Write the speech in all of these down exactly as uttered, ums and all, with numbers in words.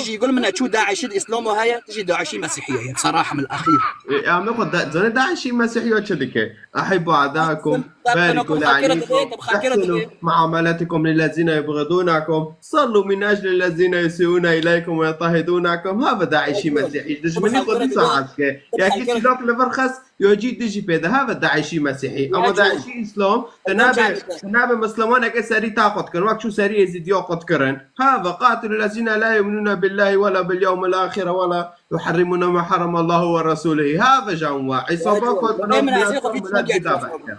Tijî gul min e, çû DAIŞ'in Îslamo heye, tijî DAIŞ'î Mesîhî ye. Bseraha min axîr. E, em xwe de, zanê DAIŞ'î Mesîhî ya çi dike? Ahibbu a'da'akum, bariku aleyhim, ihsinu muameletikum lillezine yubghidunakum, sallu min ecli lillezine yusi'une ileykum ve yutahhidunakum. Hava DAIŞ'î Mesîhî. Dijminî xwe dîsa hez ke. Yekî sîlok li vir xist, yo cî dijî pê de. Hava DAIŞ'î Mesîhî. Ama DAIŞ'î Îslam, te nabe, te nabe Mislimaneke serî ta xwe dikin. Wek çû serî Êzîdiya xwe dikirin. Hava, qatilu lezine la yu'minune billahi ve la bil yevmil ahire ve la yuharrimune ma harrama Allahu ve rasuluhu. Hava jan wa. Îsaba xwe,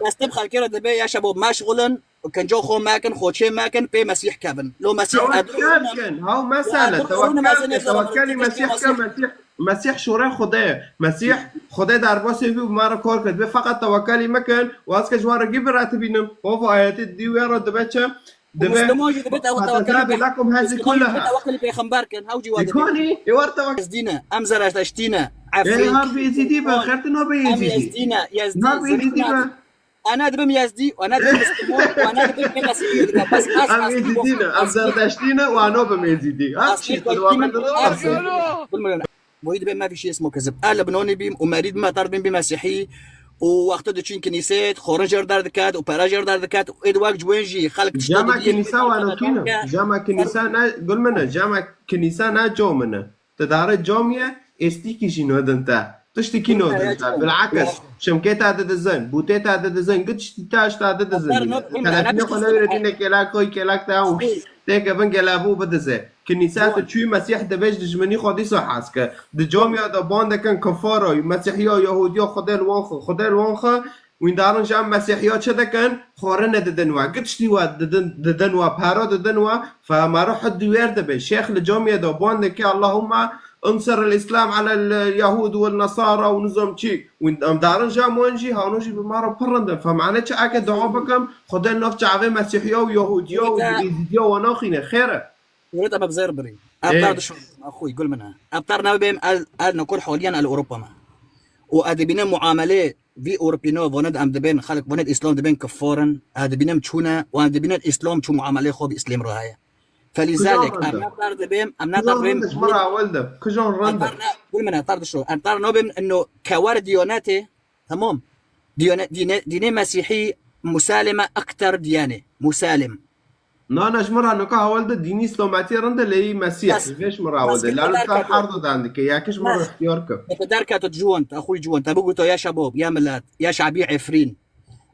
Bes tim xelkê re dibe ya şebo meşgulin, kinco xwe mekin, xwe çê mekin, pê Mesîh kevin. Lo Mesîh Tewekkel kin. Haw mesele. Tewekkel kin. Tewekkelî Mesîh ke, Mesîh, Mesîh şûrê Xwedê ye. Mesîh Xwedê derbasê wî û me re kar kir. Dibê feqet tewekkelî mekin. Û ez ke ji we re gî bi re tibînim. Hov ayetê dî wê re dibe çi? Dibe. Misliman jî dibe tewekkelî. Lakum hezi kulliha. Tewekkelî pêxember kin. Hew cî wa dibe. Dikonî, ê war tewekkel. Yezdî ne. Em Zerdeştî ne. Efrîn. Ê har bi Êzîdî be, xertin o be Êzîdî. Em Yezdî ne. Yezdî. Har bi Êzîdî be. Ana dibim Yezdî, ana dibim Misliman, ana dibim pê Mesîhî dikim. Bes ez Em Êzîdî ne, em Zerdeştî ne û ano bim Êzîdî. Her çî tu dua bende de. Bilmiyorum. Boyu dibe me fişi ismo kezib. El binonî bîm û merîd me tar bîm bî Mesîhî. Û wexto diçin kinîsê, xorin jêr derdiket û pera jêr derdiket. Û êd wek ciwên jî xelk tişta Cema kinîsa wano kîne? Cema kinîsa ne, gul min e, cema kinîsa ne co min e. Te dare camiye, êstîkî jî nodin te. Tiştikî nodin te. Bilakis, şimkê te didizin, bûtê te didizin, gi tiştî te ji te didizin. Telefînê xwe newêre dîne kêlak xwe, kêlak te û têke bin gelebû bidize. Kinîsa tu çûyî Mesîh dibê ji dijminî xwe dîsa hez ke. Di camiya de ban dikin kifara, Mesîhiya, Yahudiya, Xwedê li wan xwe, Xwedê li wan xwe. Wîndarin ji em Mesîhiya çi dikin? Xwarine didin we. Gi tiştî we didin, didin we, pera didin we. Fe mero hud dûyer dibe. Şêx li camiyê de ban dike, Allahumma insir el-Islam ala el-Yahud ve el-Nasara û nizam çi. Wîn-, em darin ji em wan jî, hano jî bi me re pir rind in. Fe mane çi eke dua bikim, Xwedê li nav çavê Mesîhiya û Yahudiya û Êzîdiya we naxîne. Xêr e. Wêret em bi zêr birî. Ê. Em tar dişon, axûy, gul min e. Em tar nabêm el, el nokul holiyan el Ewropa me. Û ez dibînim muamelê vî Ewropîno, vonet em dibên, xelk vonet Îslam dibên kifar in, ez dibînim çûne, û ez dibînim Îslam çû muamelê xwe bi Îslam re heye. Felîzalek, em ne tar dibêm, em ne tar dibêm. Kujon rind e? Kujon rind e? Em tar ne, gul min e, tar dişo. Em tar nabêm ino kewer diyonetê, tamam. Diyone-, dîne-, dînê Mesîhî musaleme ekter diyane. Musalem. Na, na, ji min re nika hewil de dînî îslametî rind e, lê yî Mesîh, ji vê ji min re hewil de. Lalo te her du dan dike, yekî ji min re ixtiyar ke. Te derket ciwan, te xwî ciwan, te biguto ya şebab, ya milet, ya şebî Efrîn.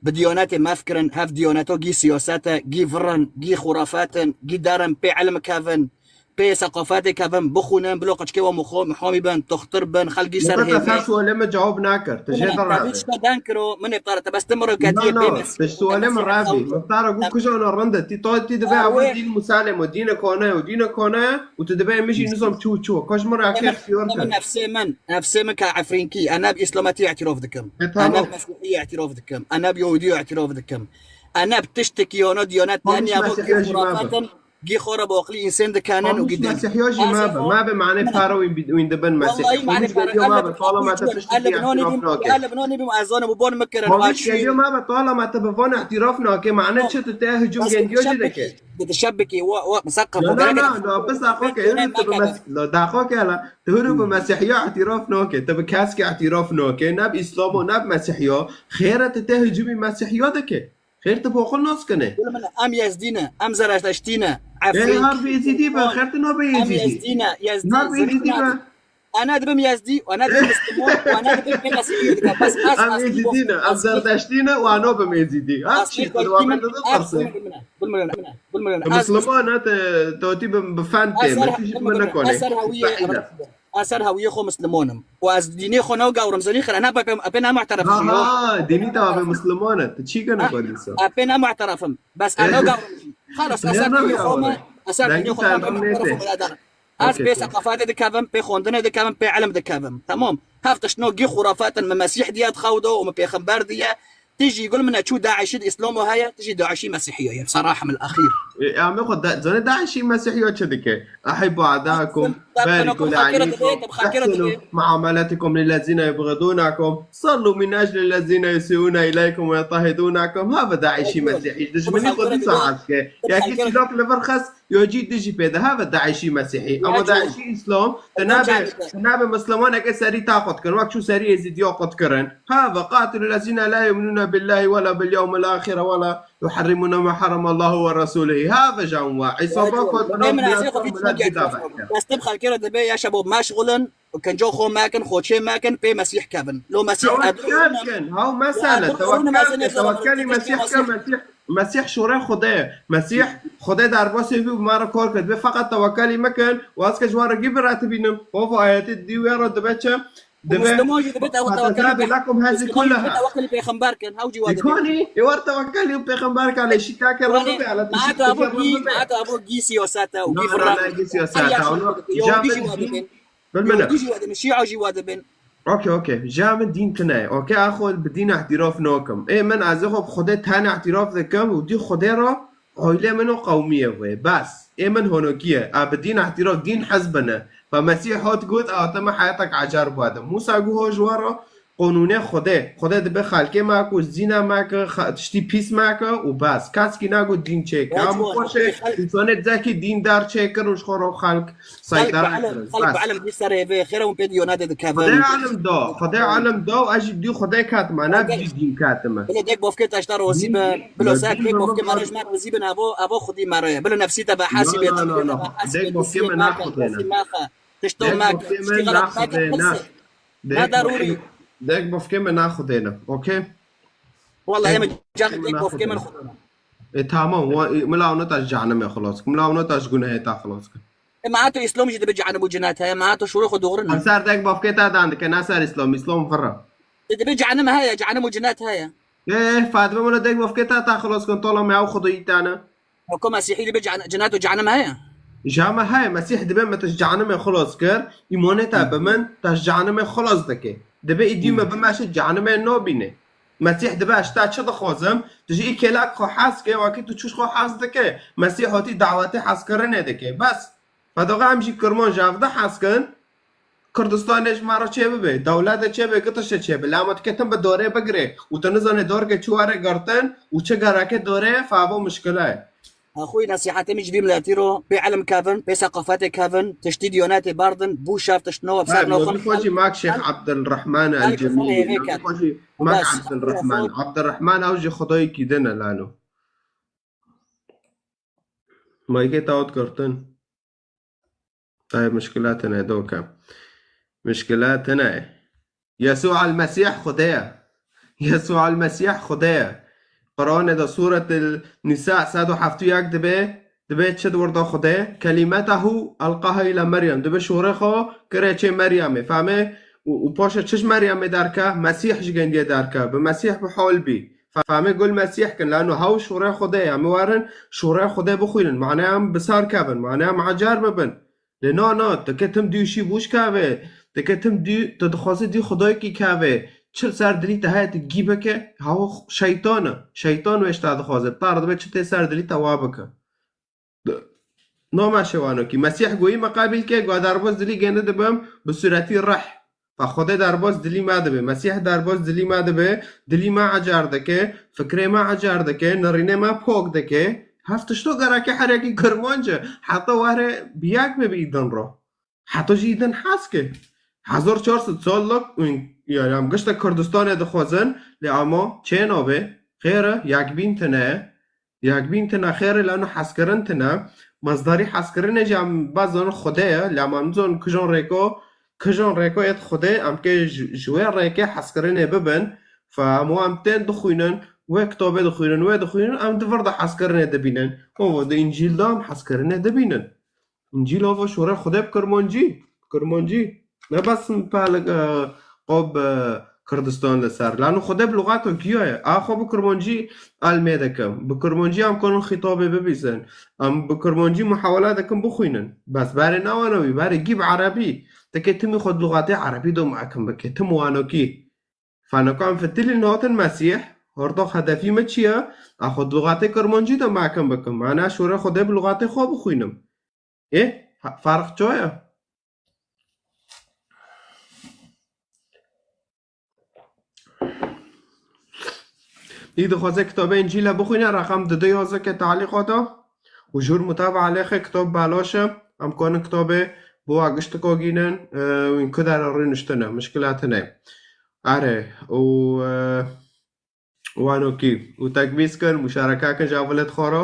Bi diyanetê mef kirin, hev diyaneto gî siyaset e, gî vir in, gî xurafat in, gî derin, pê ilm kevin, pê seqafetê kevin, bixwînin, bilo qeçkê wan muxo-, muhamî bin, toxtir bin, xelkî ser hêvê. Te ser sualê min cewab nekir. Tu jê te rabî. Te bî çika den kiro, min ê qara te bes ti min re ketiye bê mes. Tu sualê min rabî. Min te re got kujana rind e. Tî to tî dibe ev dîn musalem o, dîne kone yo, dîne kone yo û tu dibe min jî nizam çû çû. Ka ji min re eke ixtiyar kir. Nefsê min, nefsê min ka Efrînkî, e ne bi îslametî îtiraf dikim. E ne bi mesîhî îtiraf dikim. E ne bi yahûdî îtiraf dikim. E ne bi tiştekî yana diyanet tenya bo ki xurafatin. Gî xwe re bi aqilî însan dikanin û gî din. Mesîhiya jî me be, me be, mane para wî bi-, wî dibin Mesîh. Wallahî mane para, me be, tala me te tiştî îtiraf nake. El binonî bîm, el binonî bîm, ez zanim û bon mikirin. Geliyo me be, tala me te bi van îtiraf nake, mane çi tu te hücum gendiyo jî dike. Bi tişebikî, wa, wa, misaqqa. Na, na, na, na, bes daxo ke, tu bi mes-, la, daxo ke la, tu huru bi Mesîhiya îtiraf nake, tu bi keske îtiraf nake, ne bi Îslamo, ne bi Mesîhiya. Xêre tu te hücumî Mesîhiya dike. Xêr tu boxil nas kine. Gul min, em Yezdî ne, em Zerdeştî ne. Ê, Efrîn. Har bi Êzîdî be, xêr tu nabe Êzîdî. Em Yezdî ne, Yezdî. Har bi Êzîdî be. Ana dibim Yezdî, ana dibim Müslüman, ana dibim pê Mesîhî dike. Bes ez, em Êzîdî ne, em Zerdeştî ne, û ano bim Êzîdî. Her çî tu dua bende de tersin. Gul min, gul min, gul min. Müslüman ne, te, te tî bi, bi fen tê, me tî ji min nekone. Eser hawiyê. Ez ser hewiyê xwe Misliman im. Û ez dînê xwe nagewrim, zanî xira, ne pê, pê ne mu'teref jî yo. Ha, dînî te avê Misliman e. Tu çî gene xwe dîsa? Ez pê ne mu'teref im. Bes ez nagewrim jî. Xalas, ez ser dînê xwe me, ez ser dînê xwe me, pê mu'teref im, birader. Ez pê seqafatê dikevim, pê xwendinê dikevim, pê ilim dikevim. Tamam. Hev tişt no gî xurafat in, min Mesîh diye di xew de û min pêxember diye. Tijî gul min e çû DAIŞ'î di Îslamo heye, tijî DAIŞ'î Mesîhî ye. Bseraha min axîr. Ê, em ê xwe da-, zanê DAIŞî Mesîhî ya çi dike? "أحبوا أعداءكم، باركوا لأعينكم، احسنوا معاملتكم للذين يبغضونكم، صلوا من أجل الذين يسيئون إليكم ويضطهدونكم." Hava DAIŞî Mesîhî. Dijminî xwe dîsa hez ke. Yekî çîlok li vir xist, yo cî dijî pê de. Hava DAIŞî Mesîhî. Ama DAIŞî Îslam, te nabe, te nabe Mislimaneke serî ta qut kirin. Wek çû serî Êzîdiya qut kirin. Hava, "قاتلوا الذين لا يؤمنون بالله ولا باليوم الآخر ولا يحرمون ما حرم الله ورسوله." Hava jan wa. Îsaba xwe Em nazê xwe vît çû gel. Bes tim xelkê re dibe ya şebo meşgulin, kinco xwe mekin, xoçê mekin, pê Mesîh kevin. Lo Mesîh Ew edu çi dikin? Hew mesele, tewekkel ke, tewekkelî Mesîh ke, Mesîh, Mesîh şûrê Xwedê ye. Mesîh, Xwedê derbasê wî û me re kar kir. Divê feqet tewekkelî me kin û ez ke ji wan re gî bi re tibînim. Ov ayetê dî wê re dibe çi? Dibe Musliman jî dibe tewe-, tewekkelî pêx-, لكم هذه Musliman jî dibe كلها. Tewekkelî pêxember kin. Hew cî wa dibin. Dikoni, ê war tewekkelî û pêxember ka lê şî kake re Yanî, bibe, ala tu şî kake re bibe. Mehat abo gî siyaset e û gî firaq. Na, na, gî siyaset e. Her yer şî dibin. Yahudî jî wa dibin. Bilmene. Yahudî jî wa dibin, Şîa jî wa dibin. Okey, okey. Ja min dîn tune ye. Okey, a xwe bi dîn îhtîraf nakim. Ê min, ez ê xwe bi Xwedê tene îhtîraf dikim û dî Xwedê re aîlê min û qewmiyê wê. Bes. Ê min honokî ye. A bi dîn îhtîraf, dîn hizbin e. Ve Mesîh hat got, a te me heyetek ecar bade. Musa got, ho ji we re qonûnê Xwedê. Xwedê dibe xelkê me ku zîna me ke, xa-, tiştî pîs me ke û bes. Kes kî nagot dîn çêke. Ama xweşe, însanê dizekî dîn der çêkir û ji xwe re xelk Xelk bi seydara elm, kirin. Xelk bi Bes. Elm dî serê vê, xêra hûn pê dî yonadê dikevin. Xwedê elm da, Xwedê elm da û ez jî dî Xwedê ketime, ne bi dî dîn ketime. Bilo dek bofkê te ji te rozî be. Bilo ser dek bofkê me re ji me rozî bin, evo, evo xwedî me re ye. Bilo nefsî te behesî bê, na, na, na, na. Dek bofkê me naxwedêne. Tişto me, tiştî xelet me, naxwedêne. Ne darûrî. Dek bofkê me naxwedêne, okey? Wala em can dek bofkê me xwedêne. E, tamam, wa, e, mila ona ta ji cehennemê xilas kir. Mila ona ta ji gunehê ta xilas kir. E, ma to Îslam jî dibe cehennem û cennet heye, ma to şûrê xwe doğru ne. Em ser dek bafkê te dan dike, ne ser Îslam, Îslam vir e. E, dibe cehennem heye, cehennem û cennet heye. E, Fatime, mila dek bafkê te ta xilas kir, tola me ew Xwedayî te ne. Ko Mesîhî dibe cehne-, cennet û cehennem heye? Ja me heye, Mesîh dibe me te ji cehennemê xilas kir, îmanê te bi min, te ji cehennemê xilas dike. Dibe îdî me bimeşe cehennemê nabîne. Mesîh dibe, ez ji te çi dixwazim? Tu ji î kêlek xwe hez ke, wekî tu çûş xwe hez dike. Mesîh hatî dawetê hezkirinê dike. Bes. Fedoxa em jî Kirmanc ji hevde hez kin. Kurdistanê ji me re çê bibe. Dewlete çê be, gitişe çê be. Lê ama tu ketin bi dorê bigire û tu nizane dorke çi were girtin û çi gereke dorê ye, favo mişkile ye. Axuy, nesîhetê min ji vî miletî ro, pê ilm kevin, pê seqafetê kevin, tiştî diyanetê berdin, bû şev tişt nava bi ser Hayır, nava navê xwe jî mak Şêx Abdulrahman El Cemîlî. Navê xwe jî mak Abdulrahman. Abdulrahman ew jî xwedayekî din e lalo. Maykê te hat girtin. Tayê mişkila tine doke. Mişkila tine. Yesû el Mesîh Xwedê ye. Yesû el Mesîh Xwedê ye. Quranê de Sûretil Nîsa sed û heft û yek dibe, dibe çi di wir de Xwedê? Kelîmetehu elqaha île Meryem. Dibe şûrê xwe kire çê Meryemê. Fehmê? Û, û paşê çi ji Meryemê derke? Mesîh ji gendiyê derke. Bi Mesîh bi hol bî. Fehmê gul Mesîh kin. Lano hew şûrê Xwedê ye. Em ê werin şûrê Xwedê bixwînin. Mane em bi sar kevin. Mane em ecar bibin. Lê na, na, tu ke tim dî şî bûş kevê, tu ke tim dî, tu dixwazî dî Xwedayekî kevê, çi li ser dilî te heye tu gî bike, hewa şeytan e. Şeytan wê ji te dixwaze. Tar dibe çi tê ser dilî te wa bike. Name şewanokî. Mesîh goyî me qebîl ke, go derbas dilî gêne dibim, bi sûretî reh. Fa Xwedê derbas dilî me dibe, Mesîh derbas dilî me dibe, dilî me ecar dike, fikrê me ecar dike, nirînê me pok dike. Hev tişto gereke her yekî Kirmanc e. Heta were bi yek bibe îdin re. Heta jî îdin hez ke. Hezar çar sed sallik, yani em gişte Kurdistanê dixwazin, lê ama çê nabe, xêr e, yekbîn tine ye. Yekbîn tine xêr e, lano hezkirin tine. Mezdarî hezkirinê jî em bazanin Xwedê ye, lê em nizanin kijan rêko, kijan rêko yê Xwedê, em kê ji, ji wê rêkê hezkirinê bibin. Fe em wa em tên dixwînin, wê kitabê dixwînin, wê dixwînin, em di vir de hezkirinê dibînin. Ova di Încîl de em hezkirinê dibînin. Încîl ava şûrê Xwedê bi Kirmancî, bi Kirmancî. Ne bes palik, e, qo bi Kurdistan li ser. Lano Xwedê bi luxato giya ye. A xwe bi Kirmancî elmê dikim. Bi Kirmancî em kanin xîtabê bibîsin. Em bi Kirmancî muhawela dikin bixwînin. Bes berê nawana wî, berê gî bi erebî. Teke timî xwe di luxatê erebî doma ekim bike. Tim wanokî. Fanoka em fitilîn hatin Mesîh. Ortax hedefî me çi ye? A xwe di lixatê kirmancî de mekim bikim. Mana şûre Xwedê bi lixatê xwe bixwînim. Ê, ha- ferq çaye? Î dixwaze kitabê Încîle bixwîne, reqem dide yazike talîqata û jûr mutaba alêxê kitab belaş e. Em kanin kitabê bo agiştika gînin, e, wîn ku dere rûniştine, mişkila tine. Are, û, e, Wanokî û tekbîz kin, muşareke kin ji evelê dixwara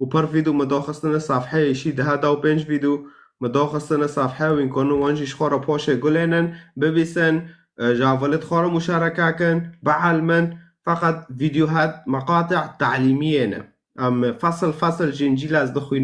û pir vîdyo min daxistine safheyê şî dehe da û pênc vîdyo min daxistine safhe wîn konu wan jî ji xwe re paşê gulênin, bibîsin, e, ji evelê dixwara muşareke kin, bielmin, feqet vîdyo het meqatî talîmiyê ne. Em fesil fesil ji Încîla ez dixwînim.